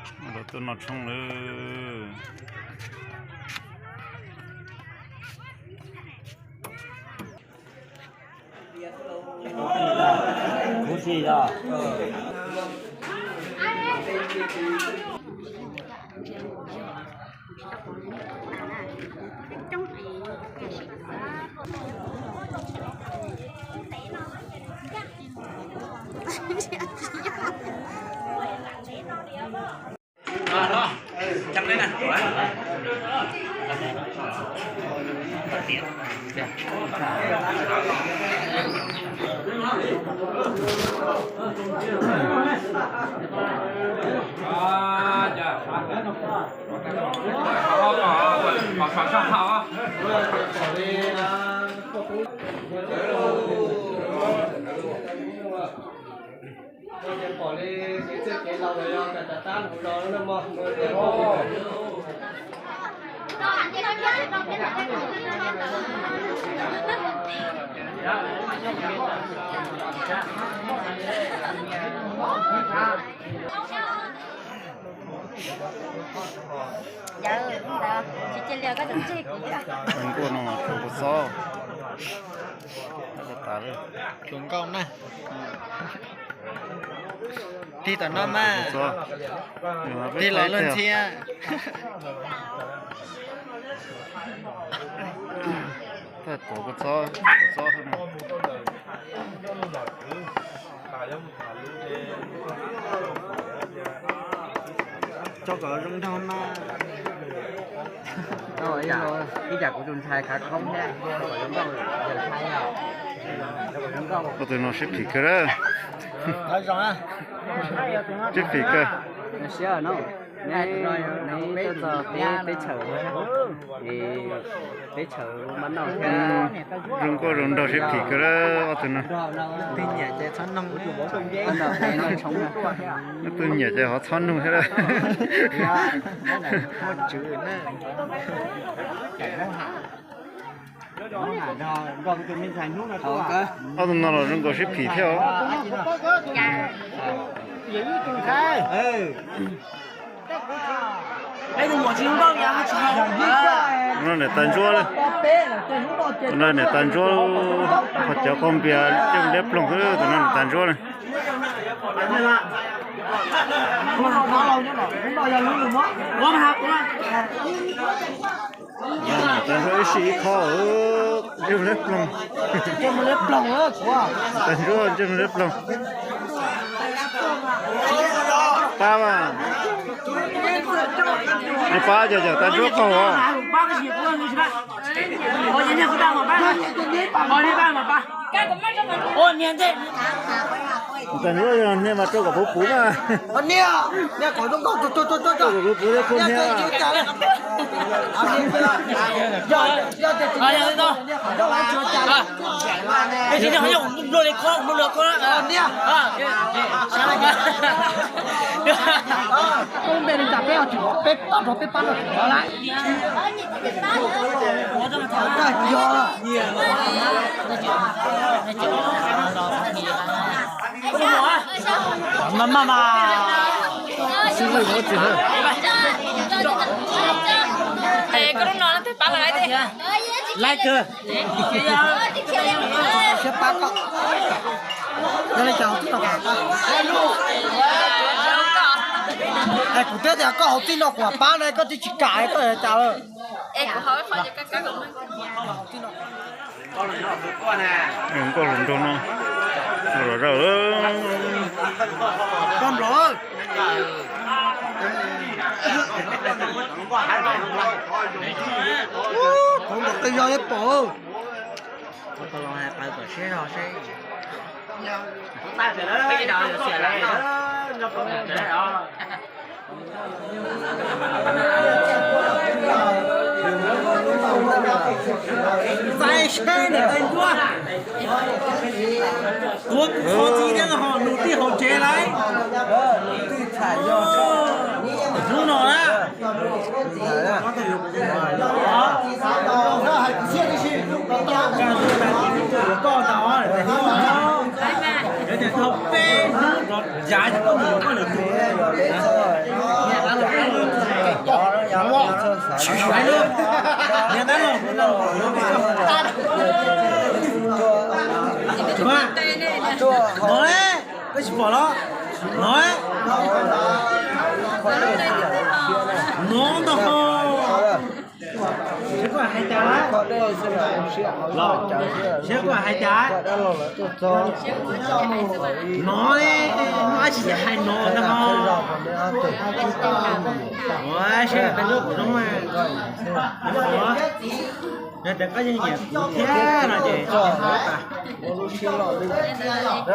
Lawv tuaj noj tshoob lawm. Kuv tsis los. Yawg, tsis cia li koj tseem tseg kuv thiab. Nkuaj no tsuas kua txob. Tsuas nkauj na. Tig tom no mas. Tig los luag ntxhi. Tag tuav kua txob, kua txob xwb no. Tso kom zoo nraug mas. Ib tsam kuv tus ntxhais khav khoob thiab, tso kom zoo nkauj, tus ntxhais os. Tus no sib phim kawg lawm. Sib phim kawg. Neb tuaj txog peb teb chaws, peb tshawm mab noj thiab. Zoo nkauj zoo nraug sib phim kawg lawm ob tug no. Twg nyiam ces txhob nug, twg nyiam ces ho txhob nug thiab lawm. Ob tug no los zoo nkaus sib phim thiab os. No niam tais ntsuab, no niam tais ntsuab, qhov cov qaug npias coj liab ploog xwb, tus no niam tais ntsuab na. Niam tais ntsuab ib sij ib qho, ntsej liab ploog. Tais ntsuab ntsej liab ploog. Pab mas. Pab cov cov tais ntsuab qaug os. Tais ntsuab yog niag mas rau kom puv puv mas. Rau kom puv puv thiab khuab hniab. Koj npe li cas peb tsis pom, peb pab rau peb pab rau tsis pom lawm. Maj maj mas. Sib lwj muab tsis hawj. Koj lub no twg pab los lawm. Lawm kawg. Siab pab koj. Yog li cas tib no, kuv twb tias koj hauv tib no kuv pab ne, koj twb tsis kam koj cas lawm. Nkauj hluas nraug no, los zaum. Koj nplog. Qhov nkaus qi zog li pom. Txais saib niam tais ntsuab. Tuav kuv qhov txi thiab ho nus tij hauv tsev lawm. Hnub no na. Koj tau, yog tias tau peb hnub yav ces koj mus koj lwm tus. No, koj tsis pom los? No, no ntag ho. Saib koj hais cas. Saib koj hais cas. No, no tsis hais no ntag ho. Ua, saib peb lub kuv zoo mas. Yog tias koj yeej nyiam kuv thiab no ces kawm ib lub xwb lauj.